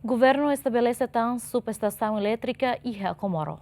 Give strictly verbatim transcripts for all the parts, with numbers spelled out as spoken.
Governu estabelese tan subestasaun elétrika iha Comoro.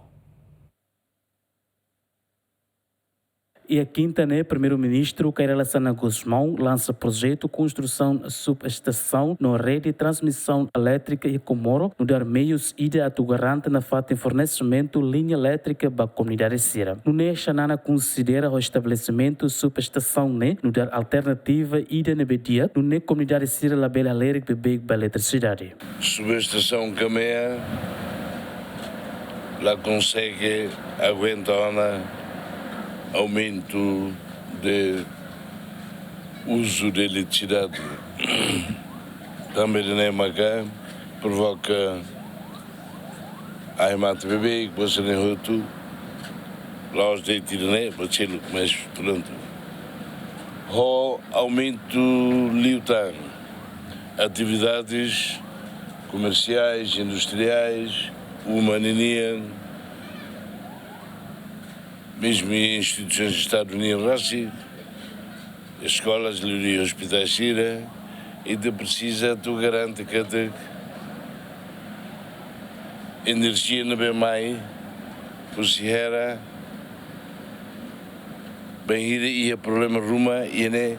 Iha kinta ne'e, Primeiru-Ministru Kay Rala Xanana Gusmão lansa projetu konstrusaun subestasaun no rede transmisaun elétrika iha Comoro, nu'udar meius ida atu garante nafatin fornesimentu liña elétrika ba komunidade sira. Nune'e Xanana konsidera ho estabelesimentu subestasaun ne'e nu'udar alternativa ida ne'ebé di'ak, nune'e komunidade sira labele halerik beibeik ba eletrisidade. Subestasaun Kamea la konsege aguenta ona aumento de uso de eletricidade. Tanba ida-ne'e maka provoka ahi mate beibeik, buat sira-ne'e hotu, la'ós de'it ida-ne'e, ba seluk, mas pronto. Ho aumento liután atividades comerciais, industriais, uma ninian, mesmo instituições de Estado nian rasik, eskolas, liuliu hospitais sira, ita presiza atu garante katak enerjia ne'ebé mai husi hera, bainhira iha problema ruma, ida-ne'e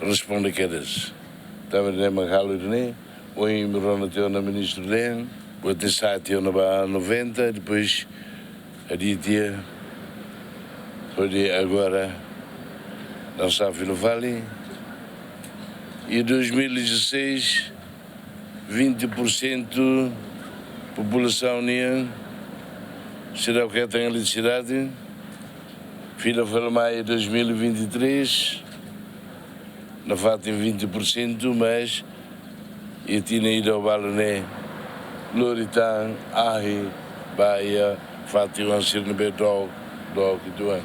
responde kedas. Tanba ne'e mak halo ida-ne'e, ohin rona tiha ona ministru Lem, buat ne'e sa'e tiha ona ba noventa, depois hadi'a tiha, hodi agora lansá fila fali. Iha dois mil e dezasseis, vinte por cento populasaun nian seidauk hetan eletrisidade. Fila fali mai dois mil e vinte e três, nafatin vinte por cento, mas iha tinan ida ho balu ne'e lori tan ahi ba iha fatin oan sira ne'ebé dook, dook uitoan.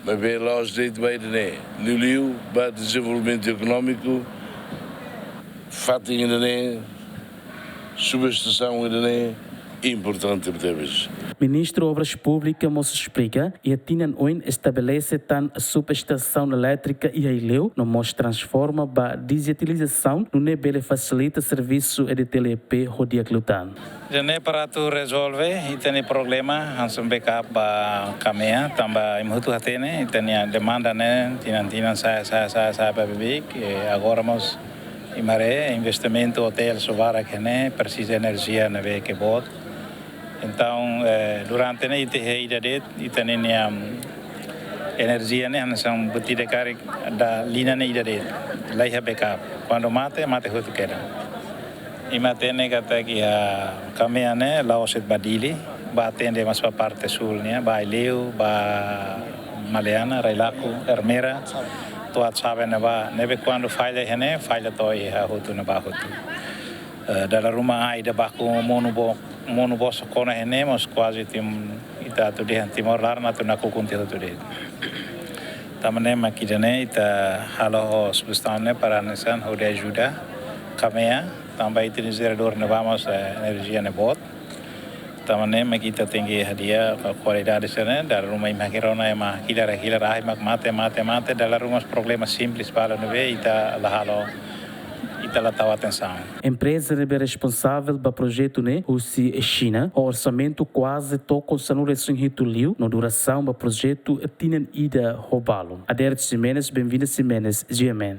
Maibé la'ós de'it ba ida-ne'e, liuliu ba dezenvolvimentu ekonómiku, fatin ida-ne'e, subestasaun ida-ne'e importante tebes. Ministru Obras Públikas mós esplika, iha tinan oin estabelese tan subestasaun elétrika iha Aileu, no mós transforma ba dijitalizasaun, nune'e bele fasilita servisu E D T L E P ho di'ak liután. Ida-ne'e para atu rezolve ita-nia problema hanesan backup ba Kamea, tanba imi hotu hatene, ita-nia demanda ne'e tinan-tinan sa'e, sa'e, sa'e, sa'e ba beibeik, eh, agora mós imi haree investimentu otél sira barak iha ne'e, presiza enerjia ne'ebé ke boot. Entaun, eh, durante ne'e ita iha ida de'it, ita-nia, mm, enerjia ne'e hanesan buat ida karik, da liña ne'e ida de'it, la iha backup. Kuandu mate, mate hotu kedas. Imi hatene katak iha Kamea ne'e la'ós de'it ba Dili, ba atende mós ba parte súl nian, ba Aileu, ba Maliana, Railaco, Ermera, to'o Atsabe ne'ebá, ne'ebé kuandu falla iha ne'e, falla to'o iha hotu ne'ebá hotu. Eh, dala ruma ai ida baku monu bo-, monu bosok ona iha ne'e, mós kuaze tim-, ita atu dehan Timor laran atu nakukun tiha hotu de'it. Tanba ne'e mak ida-ne'e ita halo ho subestasaun ne'e para hanesan hodi ajuda Kamea, tanba ita-nia jeradór ne'ebá mós, eh, enerjia ne'e boot. Tanba ne'e mak ita tenke hadi'a kualidade sira-ne'e, dala ruma imi hakerona ema hakilar, hakilar, ahi mak mate, mate, mate, dala ruma problema simples balu ne'ebé ita la halo, ita la tau atensaun. Empreza ne'ebé responsavel ba projetu ne'e husi Xina, ho orsamentu kuaze tokon sanulu-resin-hitu liu, no durasaun ba projetu tinan ida ho balu. Adérito Ximenes, Benvinda Ximenes, G M N.